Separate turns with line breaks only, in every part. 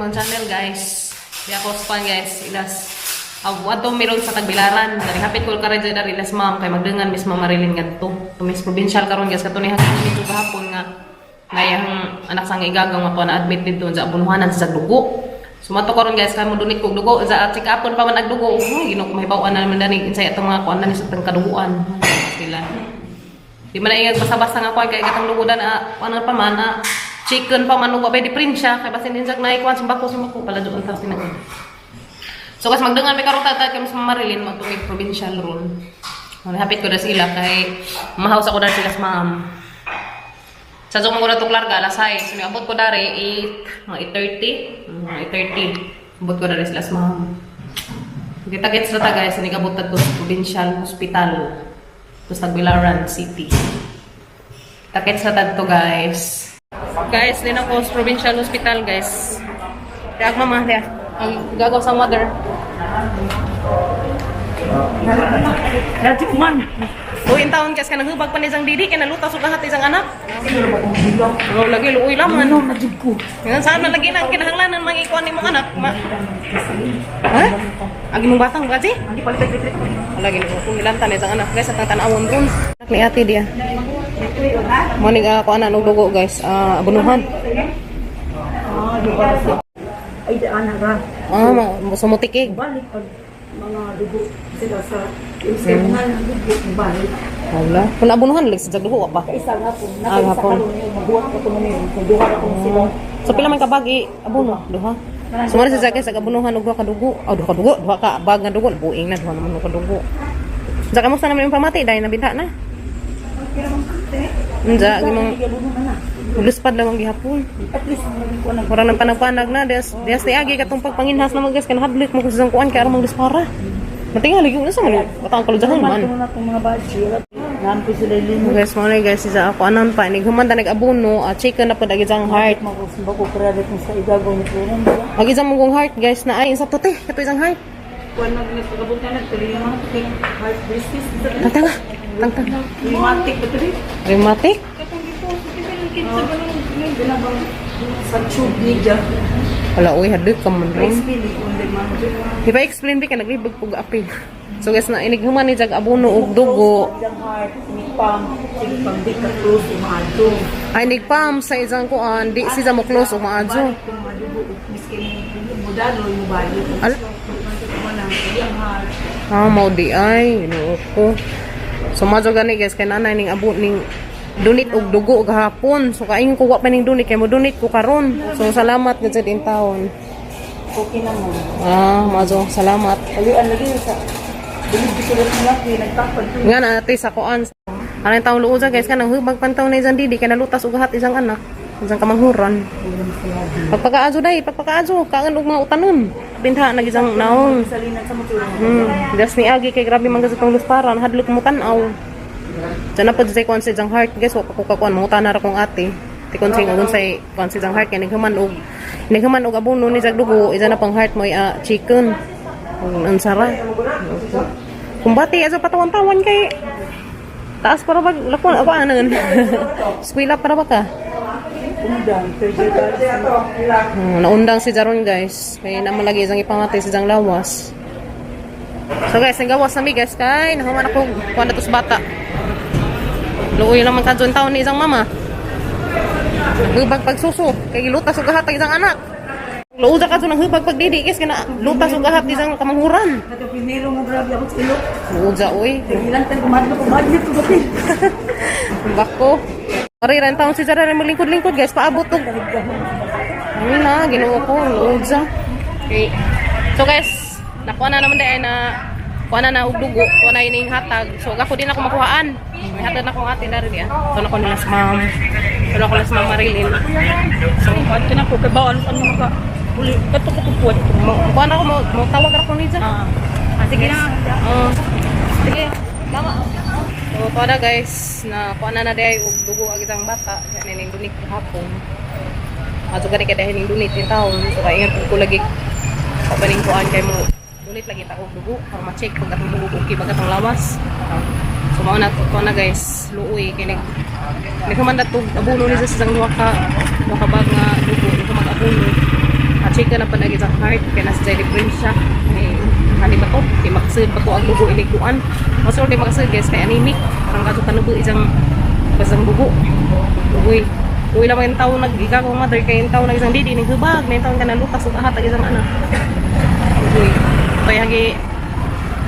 akong channel, guys. Di ako sa guys, ilas wadto meron sa Tagbilaran. Dari hapit ko karon dyan dari ilas ma'am kay magdangan Miss Ma'am Marilyn ngadto. To Miss Provincial karon, guys, kato ni hanggang dito gahapon nga ngayang anak sa nga igagang mato na admit dito sa abunuhanan sa dugo. So mato karon, guys, kay mo donate kog dugo sa check upon pa man ag dugo. Uy, Ginoo ko, mahibaw na naman dani insay atong mga kuan na ni sa tang kaduguan. Sila. Di man na ingag basta-basta nga kuan kay katong dugo dan ano pa man chicken pa man ug wa diferensya kay basin din sa naay kuan simbako simbako pala doon ta sinag. So kas magdangan may karon tata kay Miss Marilyn magtumig provincial ron. Hapit ko na sila kay mahaws ako dahil sila sa ma'am. Sa jong mga to larga alas 6. So abot ko dari 8, mga 8:30, mga 8:30. Abot ko dari sila sa ma'am. Kita gets na ta, guys, nigabot ta to sa Provincial Hospital sa Tagbilaran City. Takits na to, guys. Guys, din ako sa Provincial Hospital, guys. Kaya mama, ya. Ang gagaw sa mother.
Nanti man.
Uy, in taon kas ka naghubag pa ni isang didi kay nalutas og lahat isang anak. Oh, lagi luoy laman.
Ano na jud ko?
Nga saan man lagi nang kinahanglanan mangikuan ni mong anak? Ma ha? Agi mong batang ba si?
Hindi palit palit.
Wala gini ko hilantan isang anak, guys, at ang tanawon ron. Anak ni ate dia. Mo ni ako anak og dugo, guys, abunuhan.
Ah, di ba? Ay, daan na ra.
Ah, sumutikig.
Balik pag mga dugo sila sa yung mga dugo balik.
Wala. Kung abunuhan lagi sa dugo pa.
Isa nga po.
Ah,
Nakaisa
hapon.
karon yung magbuhat ko to mo. Kung duha ra kung sila.
So pila man ka bag abono? Duha. So mara sa guys, abunuhan og duha ka dugo. Oh, duha ka dugo, duha ka bag nga dugo, buing na duha naman ka dugo. Sa kamusta naman yung pamati dahil nabinta na? Unja, gimong luspad lang ang gihapon.
At least ko na.
Murang nang panagpanag na, des des ni agi katong pagpanginhas naman, guys, kanang hadlik mo ko sa kuan kay aron mang dispara. Matingali yung unsa man batang kalujahan man.
Man na itong mga badge. Naan ko sila limo.
Guys, mo na guys, isa ako anan pa ni human ta nag-abono, chicken na pud ag isang heart.
Makusimba ko credit mo sa igagaw ni Kunan.
Ag isang mong heart, guys, na ay insa to te, kato isang heart.
Kuan nag nagpagabot na nagtuloy lang ako kay heart disease.
Tangtang. Tangtang.
Rheumatic ba tuloy?
Rheumatic?
Katong dito, sa tube niya.
Wala uy, hadlok ka man ron.
Explain on demand.
Ipa-explain ba ka naglibog pug apil. So guys, na inig human ni jag abono og dugo.
Ang heart, ni pump, sige pang di ka close umaadto.
Ay nigpam sa isang kuan, di siya mo close og maadyo.
Balik kung madugo, miskin mudaloy mo balik.
Ala.
Wala, ang heart.
Ah, mao di ay, Ginoo ko. So madyo gani, guys, kay nanay ning abo ning donate og dugo gahapon. So kaingon ko wa pa ning donate kay mo donate ko karon. So salamat gud sa din taon.
Okay na mo.
Ah, madyo salamat.
Alian lagi sa bilib ko sila sa laki, nagtapad ko.
Nga na ate sa kuan. Anong taong luosa, guys, kanang hubag pantaw na isang didi kay nalutas og lahat isang anak. Isang kamanghuran. Pagpakaadyo dai, pagpakaadyo, kaangan og mga utanon. Bintha nag isang naong.
Salinan sa motor.
Das ni agi kay grabe man sa tong lusparan, hadlok mo tan-aw. Diyan na pud say kuan sa isang heart, guys, wa pa ko kakuan, mangutan na ra kong ate. Ti kon sing ugon say kuan sa isang heart kay nighuman og abono ni jag dugo, isa na pang heart mo chicken. Ug unsa ra. Kumbati aso patawan-tawan kay taas para bag lakon ako anon. Skwela para ba ka?
Undang, 30.
Naundang si Jaron, guys. Kaya naman lagi isang ipamati si Jang lawas. So guys, nagawas na mi, guys, kay nahuman ako kuan na to sa bata. Luoy lang man kadyon taon ni isang mama. Hubag pagsuso kay gilutas og gahat ang isang anak. Luoy ka ng hubag pagdidi, guys, kana lutas og gahat isang kamanghuran.
Kato primero nga grabe ako sa ilok.
Luoy oy.
Ilan tan kumadlo kumadlo to gabi.
Bako. Ari ran taon si Jaron maglingkod-lingkod, guys, paabot og. Ano na, Ginoo ko, luoy. Okay. So guys, nakuha na naman dahil na kuha na na og dugo, kuha na ining hatag. So ako din ako makuhaan. May hatag na akong ate na rin ya. So nako nila sa ma'am. So nako nila sa ma'am Marilyn.
So, kuan na ko kay bawal ano maka uli kato ko kuan.
Kuha na ako, mo tawag ako ni dyan.
Ah, sige na.
Oo. Sige, tama. So kuha na, guys, na kuha na na dahil og dugo ang isang bata. Kaya ning donate kahapon. Ato gani kay dahil ning donate in taon. So kaya ingat ko lagi pabaning kuan kay mo donate lagi ta og dugo para ma-check pag atong dugo okay ba katong lawas. So mao na to na, guys, luoy kay nag naghuman na tug abono ni sa isang duha ka bag nga dugo, naghuman abono. Chicken na pa lagi sa heart kay nasa jay diferensya. Ay, ano ba to? Di makasud pa to ang dugo ilikuan. Mas di makasud, guys, kay anemic. Parang kato tanubo isang basang dugo. Uy. Uy lang yung tao nag-ika ko mother kay yung tao nag isang didi naghubag na yung tao ka nalutas ug ahatag isang ana. Uy. Kaya hagi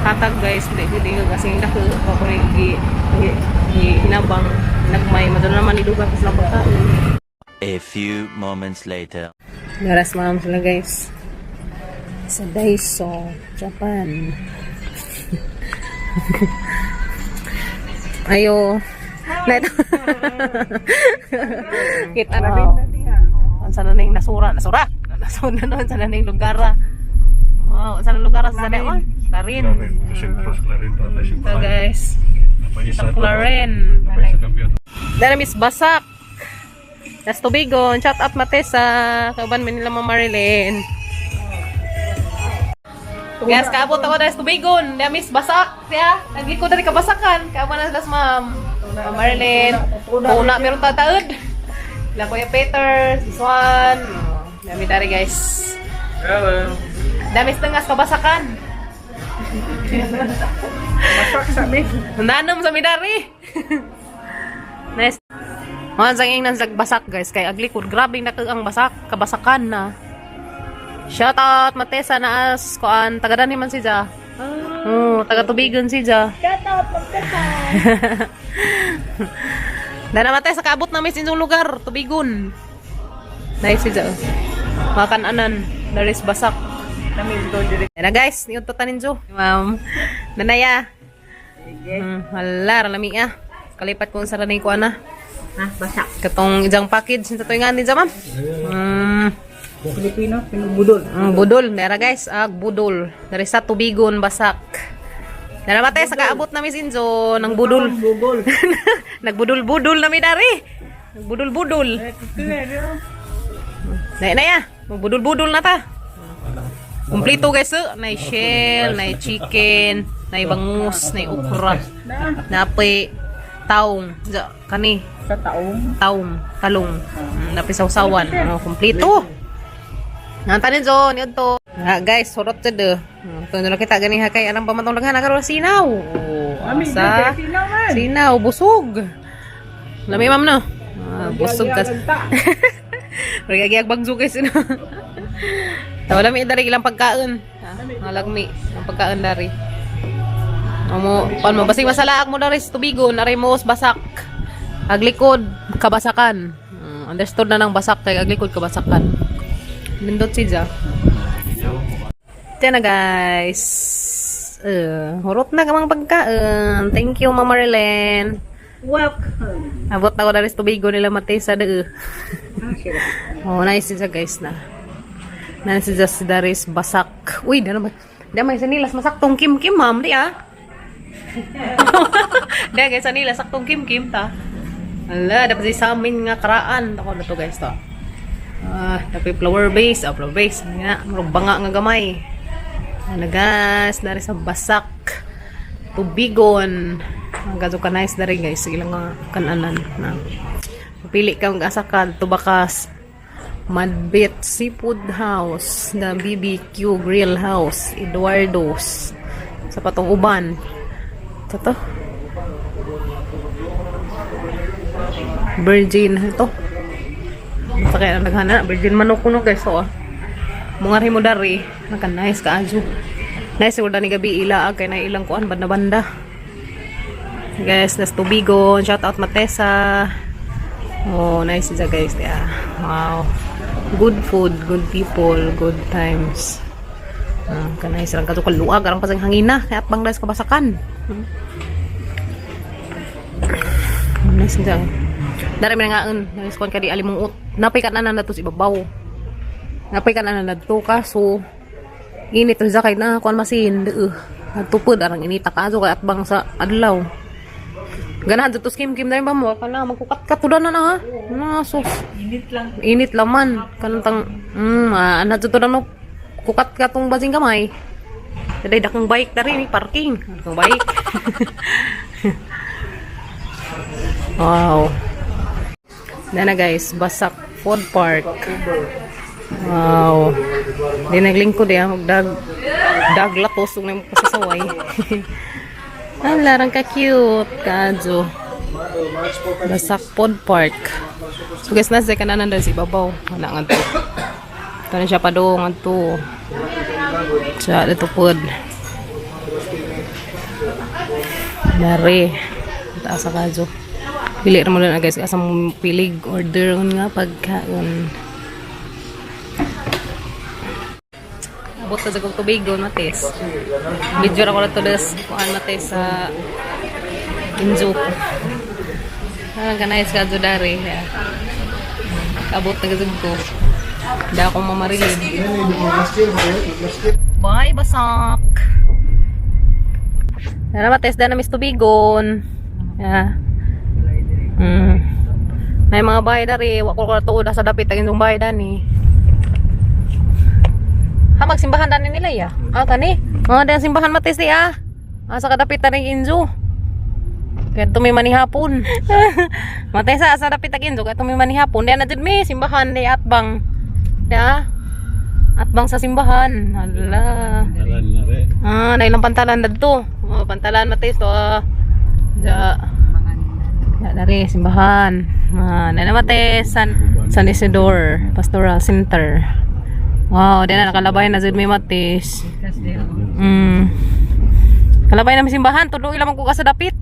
hatag, guys, di di di kasi dako ako rin gi gi gi hinabang nagmay madalo naman iduga sa silang pagkain.
A few moments later.
Naras ma'am sila, guys. Sa Daiso, Japan. Ayo. Neto. Kita na rin. Ang sana na yung nasura. Nasura! Nasura na. Ang sana na yung lugara. Wow, ang sana lugar sa sana. Oh, Clarin. Ito, guys. Sa Clarin. Dara Miss Basak. Las Tubigon. Shout out Matesa. Kauban Manila Mama Marilyn. Guys, kaabot ako dahil sa Tubigon. Dara Miss Basak. Ya, nagliko dali kabasakan. Kauban na sila sa ma'am. Ma'am Marilyn. Una, meron tataod. Sila Kuya Peter, si Swan. Oh, dami dari, guys.
Hello.
Dami sa tengas kabasakan.
Basak sa mi.
Nanom sa midari. Nice. Mga sang ingnan sa basak, guys, kay aglikod grabe na ang basak kabasakan na. Shout out Matesa naas kuan taga dani man si Ja. Oh, taga tubigon si Ja.
Shout out Magtesa.
Dana Matesa kaabot na sa inyong lugar, tubigon. Nice si Ja. Makan anan, daris basak.
Nami do dire.
Yan na, guys, niyo to tanin Jo. Ma'am. Nanaya. Wala, lami ah. Kalipat ko sa ranay ko ana.
Ha, basak.
Katong isang package sa to nga ni ma'am.
Filipino, pinubudol.
Budol, nera guys, ag budol. Dari sa tubigon basak. Nara matay sa kaabot na mi sinzo ng budol.
Bugol.
Nagbudol-budol na mi dari. Nagbudol-budol. Na na ya, magbudol-budol na ta. Kumplito, guys, eh. Nay shell, nay chicken, nay bangus, nay okra. Napay taong, Ja, kani
Sa taong.
taong, talong. Napay sawsawan. Oh, kumplito. Nantanin zo, niyo to. Ah, guys, surot jud eh. Ito na kita gani ha kay anang pamatong daghan karon sinaw. Oh,
Ami,
asa.
sinaw man.
Sinaw, busog. Lami ma'am no. Ah, busog ka. Rigagiyag bagzo guys no. Tawa lami dari ilang pagkaon. Ah, malagmi ang pagkaon dari. Amo, pan mo basig masalaag mo dari sa tubigon, aray mo basak. Aglikod kabasakan. Understood na ng basak kay aglikod kabasakan. Nindot si Ja. Tiyan na, guys. Hurot na kamang pagkaon. Thank you, Mama Marilyn.
Welcome.
Abot na ko dari sa tubigo nila Matesa de.
Ah, sila.
Oh, nice siya, guys, na. Nice siya si Daris basak. Uy, dano ba? Di may sanilas masaktong kim-kim, ma'am, di ah. Di guys, sanila saktong kim-kim ta. Ala, dapat sa amin nga karaan. Ako na to, guys, to. Ah, dapat flower base, ah, flower base. Nga, murag banga nga gamay. Ano guys, dari sa basak. Tubigon. Ang gato ka nice dari, guys, ilang nga kananan na. Pili ka ang asa ka tubakas. Madbit Seafood House, the BBQ Grill House, Eduardo's. Sa patong uban. Ito to. Virgin ito. Sa kaya naghana, virgin manok kuno, guys, so ah. Mga mo dari, naka nice ka adyo. Nice siguro ni gabi ila kay na ilang kuan banda banda. Guys, nas tubigon, shout out Matesa. Oh, nice siya, guys. Yeah. Wow. Good food, good people, good times. Ah, kanay silang kato kaluag arang pasang hangina kaya at banglas kabasakan. Nice siya. Dari mi nangaon, nice kon kadi alimungot. Napay ka na na nato sa ibabaw. Napay ka na na nadto kaso init sa kay na kuan masin deu. Natupod arang inita kaso kay atbang sa adlaw. Ganahan dito kim kim na ba mo kana magkukat-kat na na ha. Na sus.
Init lang.
Init laman kanang ah, ana dito na no kukat ka tong basing kamay. Daday dakong bike dari ni parking. Dakong bike. Wow. Nana guys, Basak Food Park. Wow. Di naglingkod ya, dag daglatos ug nang pasasaway. Ang larang ka cute kadyo. Basak Pod Park. So guys, nasa kananan dahil si babaw. Wala nga to. Ito na siya padung nga to. Siya, dito pod. Dare. Taas sa kadyo. Pili ra mo lang na, guys, asa mo pilig order nga pagkaon. Abot sa kong tubig doon, mates. Video ra ko na to des kuan mates sa Inzo. Ah, kanay sa kadyo dare. Yeah. Abot na gazug ko. Da akong mamarilin. Bye, basak! Tara, mates, da na mis tubigon. Yeah. May mga bahay dari, wa ko tuod sa dapit ang inyong bahay dani. Ha, magsimbahan dani nila ya. Ah, kani. Oh, dahil simbahan mates di ah. Ah, sa kadapit tani Inzo. Kaya tumi manihapon. Matay sa dapit ang Inzo, kaya tumi manihapon. Diyan na jud mi simbahan di atbang. Ya. Atbang sa simbahan. Hala. Ah, nailang pantalan dadto. Oh, pantalan mates to ah. Ja. Ya, dari simbahan. Ah, na mate San Isidore Pastoral Center. Wow, di na nakalabay na jud mi matis. Kalabay na mi simbahan, tuloy lamang ko ka sa dapit.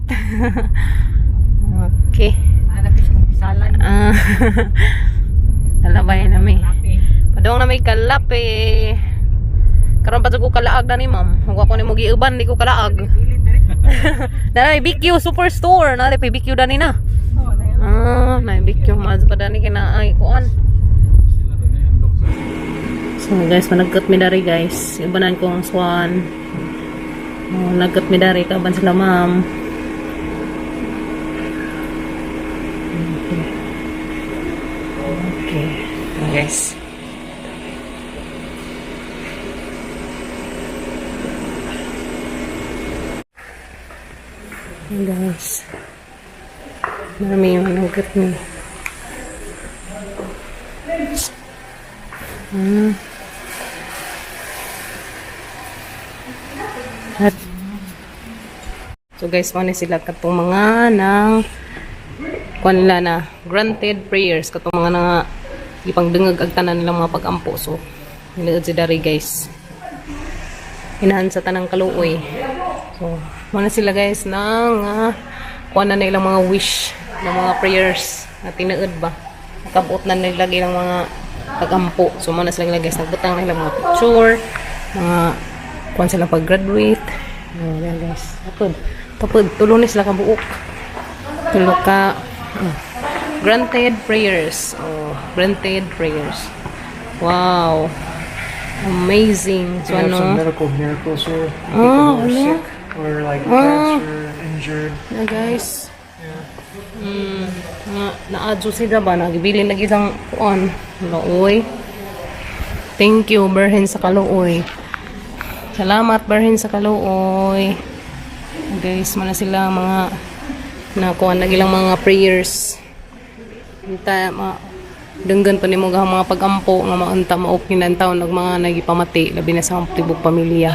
Okay. Ah. Kalabay na mi. Padong na may kalape. Karon pa jud ko kalaag na ni ma'am. Kung ako ni mo giuban, di ko kalaag. Dana may BQ Superstore na may BQ dani na. Ah, na BQ mas pa dani kina ay kuan. So guys, managkat mi dari guys. Ibanan ko ang swan. Oh, nagkat mi dari kaban sila ma'am. Okay. Okay. Guys. Ayan, guys. Marami yung nugget ni. So guys, mo sila katong mga nang kuan nila na granted prayers katong mga na ipangdungag ag tanan nilang mga pagampo. So, nilaad si dari guys. Inahan sa tanang kaluoy. So, mo na sila guys nang kuan na ilang mga wish ng mga prayers na tinuod ba. Nakabot na nila ilang mga pagampo. So, mo na sila guys nagbutang na ilang mga picture, mga kuan sila pag-graduate. Oh, yan guys. Tapod. Tapod. Tulo ni sila kabuok. Tulo ka. Oh. Granted prayers. Oh, granted prayers. Wow. Amazing. So,
They have some
ano?
medical miracles here. People
Oh,
who are
ano?
sick or like
Oh.
cancer, injured.
Na guys. Nga, naadyo sila ba? Nagibilin nag isang kuan. Luoy. Thank you, Berhen sa kaluoy. Salamat, Berhen sa kaluoy. Guys, mana sila mga nakuha na ilang mga prayers. Unta, ma, denggan pa nimo gahang mga pagampo nga maunta maokin na ang taon og mga nagipamati labi na sa tibok pamilya.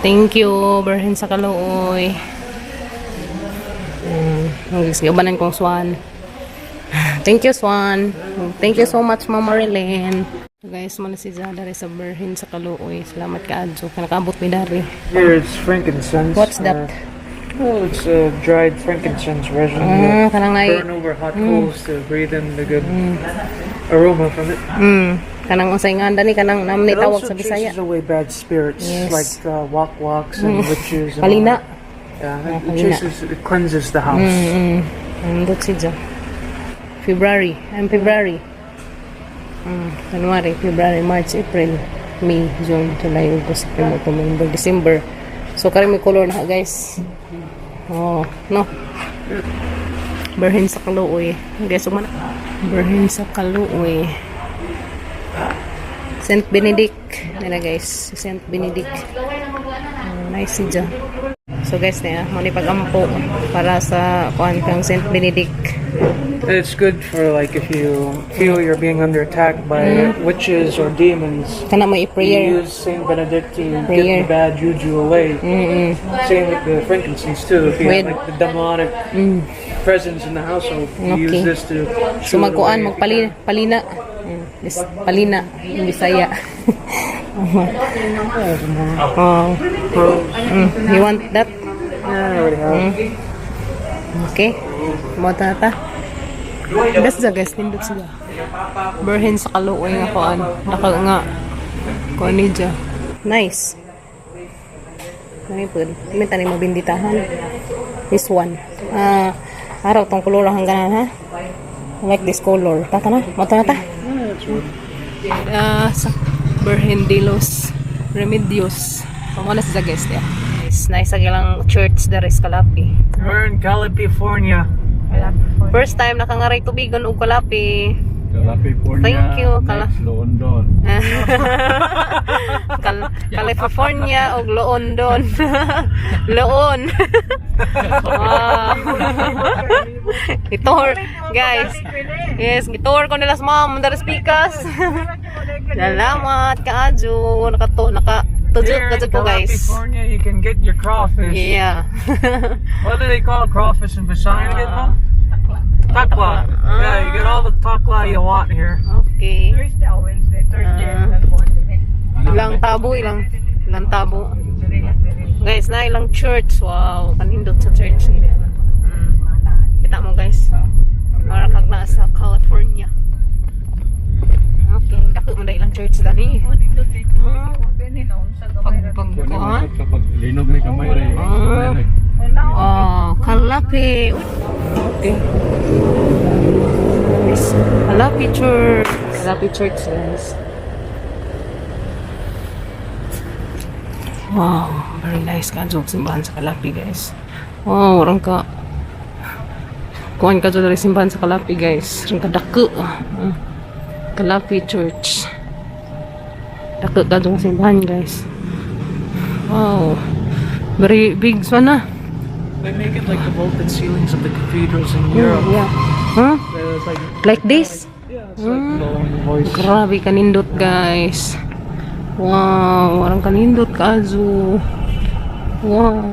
Thank you, Berhen sa kaluoy. Guys, giubanan kong swan. Thank you, Swan. Thank you so much, Mama Marilyn. So guys, mo na si Zada sa Berhin sa Kaluoy. Salamat ka, Adjo. Kanakaabot mi dari.
Here it's frankincense.
What's that?
Well, it's dried frankincense resin.
Ah, kanang nai
Burn over hot coals to breathe in the good aroma from it.
Kanang unsay nga ni kanang nam ni
It
tawag
also
sa Bisaya.
chases away bad spirits
Yes.
like walk-walks and witches. And
Kalina.
all that. Yeah, it
kalina.
chases, it cleanses the house.
Andot si Ja. February. I'm February. January, February, March, April, May, June, July, August, September, October, November, December. So, karon may color na guys. Oh, no. Berhin sa kaluoy. Guys, umana. Berhin sa kaluoy. Saint Benedict. Nila guys, si Saint Benedict. Oh, nice si Ja. So guys, niya, mo ni pagampo para sa kuan kang Saint Benedict.
It's good for, like, if you feel you're being under attack by witches or demons.
Kana mo
You
i-prayer.
Use Saint Benedict to
Prayer.
Get the bad juju away. Same with the frankincense too. If you have, like, the demonic presence in the household, you use this to
So
shoo it
magkuan,
away.
magpalina, palina. Palina, in Bisaya. Oh. You want that?
Yeah, I already have.
Okay. Mo ta ta. Das sa guys, nindot sila. Berhen sa kaluoy nga kuan. Naka nga. Kuan ni dya. Nice. Ano po? May tanim mo binditahan. This one. Ah, araw tong kolor ang hangganan ha. I like this color. Tata na. Mo na ta. Ah, sa Berhen de los Remedios. Pamuna sa guys ya. Nice, nice ang ilang church dere sa Kalapi.
We're in California.
First time nakangaray tubigon og Kalapi.
California.
Thank you,
Next, London.
California og London. Loon. Wow. Itour, guys. Yes, gitour ko nila sa mom dara pikas. Salamat kaayo nakato naka tujuk
Here in
ka ko, guys.
California, you can get your crawfish. What do they call crawfish in Visayan again, Mom? Takla. Yeah, you get all the takla you want here.
Okay.
Thursday or Wednesday, Thursday.
Ah. Ilang tabo, ilang tabo. Guys, na ilang church. Wow, kanindot sa church nila. Kita mo, guys. Mara kag nasa California. Okay, dako mo na ilang church dani. Pag pag kuan.
Kapag linog ni kamay rin.
Ah. Oh, Kalapi. Okay. Nice. Kalapi Church. Kalapi Church, guys. Wow, very nice ka joke simbahan sa Kalapi, guys. Wow, orang ka kuan ka dyan simbahan sa Kalapi, guys. Orang ka dako. Kalapi Church. Dako ka dyan simbahan, guys. Wow. Very big sana.
They make it like the vaulted ceilings of the cathedrals in Europe.
Yeah. Huh?
It's like,
Like this?
Yeah, it's like lowering the voice.
Grabe kanindot, guys. Wow, warang kanindot kaayo. Wow.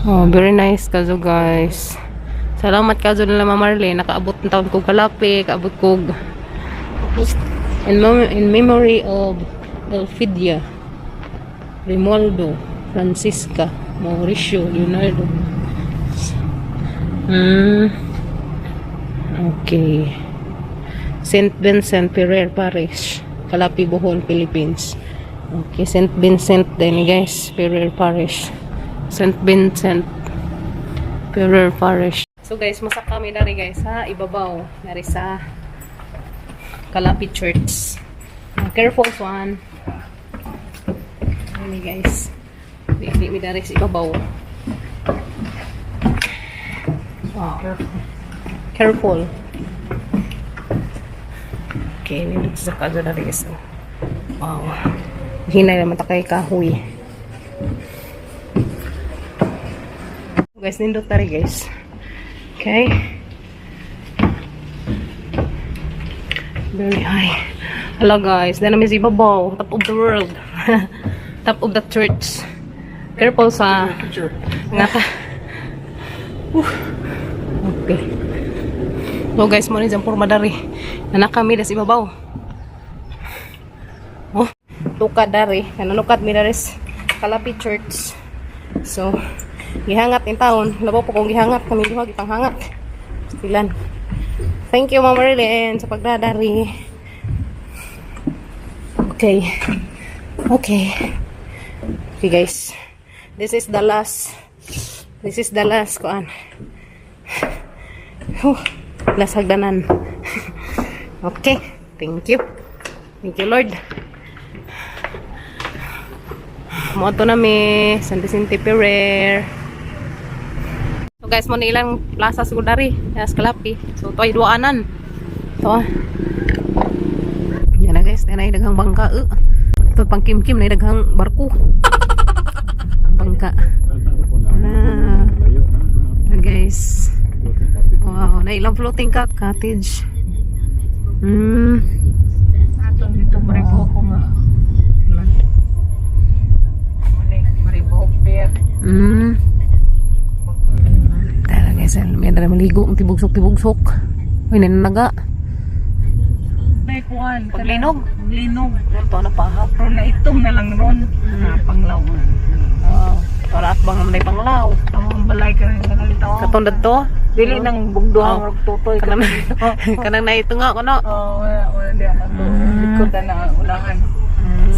Oh, very nice kaayo, guys. Salamat kaayo nila Ma'am Marlene. Nakaabot ng taon kog Kalapi, kaabot kog in memory of Elfidia, Romualdo, Francisca, Mauricio, Leonardo. Okay. St. Vincent Ferrer Parish, Calapi, Bohol, Philippines. Okay, St. Vincent din, guys, Ferrer Parish. St. Vincent Ferrer Parish. So guys, masak kami dari guys ha, ibabaw nari sa Calapi Church. Careful, Swan. Ano guys? Di, di mi dari sa ibabaw. Wow. Careful. Okay, nindot sa kadyo na rin guys. Wow. Hinay naman ta kay kahoy. Guys, nindot na rin guys. Okay. Very high. Hello guys, na namin sa ibabaw. Top of the world. Top of the church. Careful sa
Picture.
nga ka. Okay. So guys, mo ni dyan puro madari. Nanak kami das ibabaw. Oh, tukad dari. Nanukat mi dari sa Kalapi Church. So, gihangat in taon. Labaw po kung gihangat kami duha gipanghangat. Silan. Thank you, Ma'am Marlene, sa pagdadari. Okay. Okay. Okay, guys. This is the last. This is the last kuan. Whew, last hagdanan. Okay. Thank you. Thank you, Lord. Moto na mi San Vicente Ferrer. So guys, mo na ilang plaza siguro dari. Yes, Kalapi. So ito ay duaanan. Ito ah. Yan na guys, yan ay daghang bangka. Ito pang kim-kim na daghang barko. Bangka.
Layo na.
Ah, guys.
Floating cottage.
Wow, na ilang floating cottage.
Ato dito Maribohok ko nga. Maribohok pier.
Tara guys, may dara maligo, ang tibugsok-tibugsok. Uy, nananaga.
May kuan.
Paglinog.
Linog.
Ito na pahap.
Pero na itom na lang ron. Na panglaw.
Wow. Para at bang naman ay panglaw.
Ang balay ka rin sa nalito.
Katong to.
Dili nang bugduhang
Oh.
rog tutoy.
Kanang kanang na ito nga kuno.
Oh, wala, wala di ako. Likod na unahan.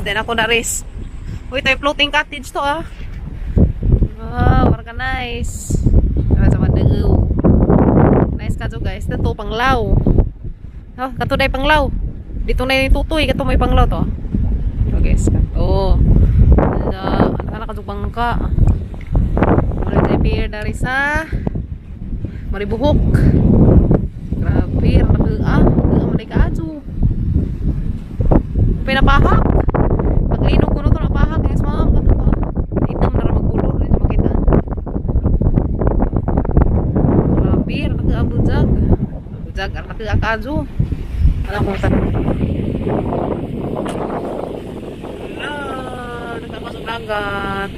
Then ako na ris. Uy, ito yung floating cottage to ah. Wow, parang ka nice. Tara sa madagaw. Nice ka to guys. Ito panglaw. Oh, kato na panglaw. Dito na yung tutoy. Kato may panglaw to. Ito guys, kato. Ala, ano ka bangka. Wala tayo pier dari sa Maribuhok. Grabe, ah. Naka ka adyo. Pinapahak. Paglinog ko no to napahak yes ma'am kato to. Itom na ra magkulor rin makita. Grabe, ra abujag. Abujag ra ka kaadyo. Wala ko sa. Hello, nakapasok dagat.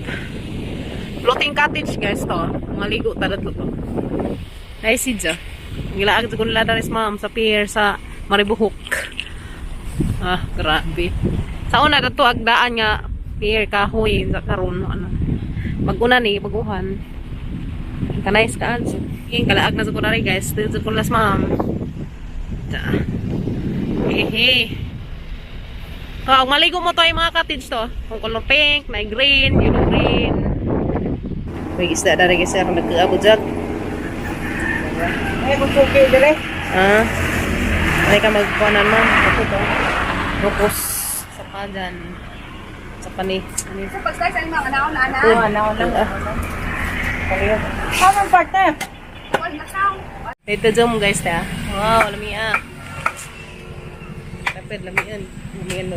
Floating cottage guys to. Maligo ta to. Nice siya. Gilaag ko nila daris ma'am sa pier sa Maribuhok. Ah, grabe. Sa una dato agdaan nga pier kahoy sa karon ano. Baguna ni baguhan. Kanay ka ads. King kalaag na sa kunari guys. Dito ko las ma'am. Ta. Hehe. Kung maligo mo to ay mga cottage to. Kung color pink, may green, yellow green. May isda dari guys, sir, nag-aabot.
Ay, kung suki dire.
Ah. Ay ka magkuanan mo. Ako to. Rukos sa padan. Sa pani. Ani.
Pag-slice ang mga naon na ana.
Oh,
naon lang. Common partner.
Wal na tao.
Dito zoom guys ta. Wow, lami ah. Dapat lamian. Lamian mo.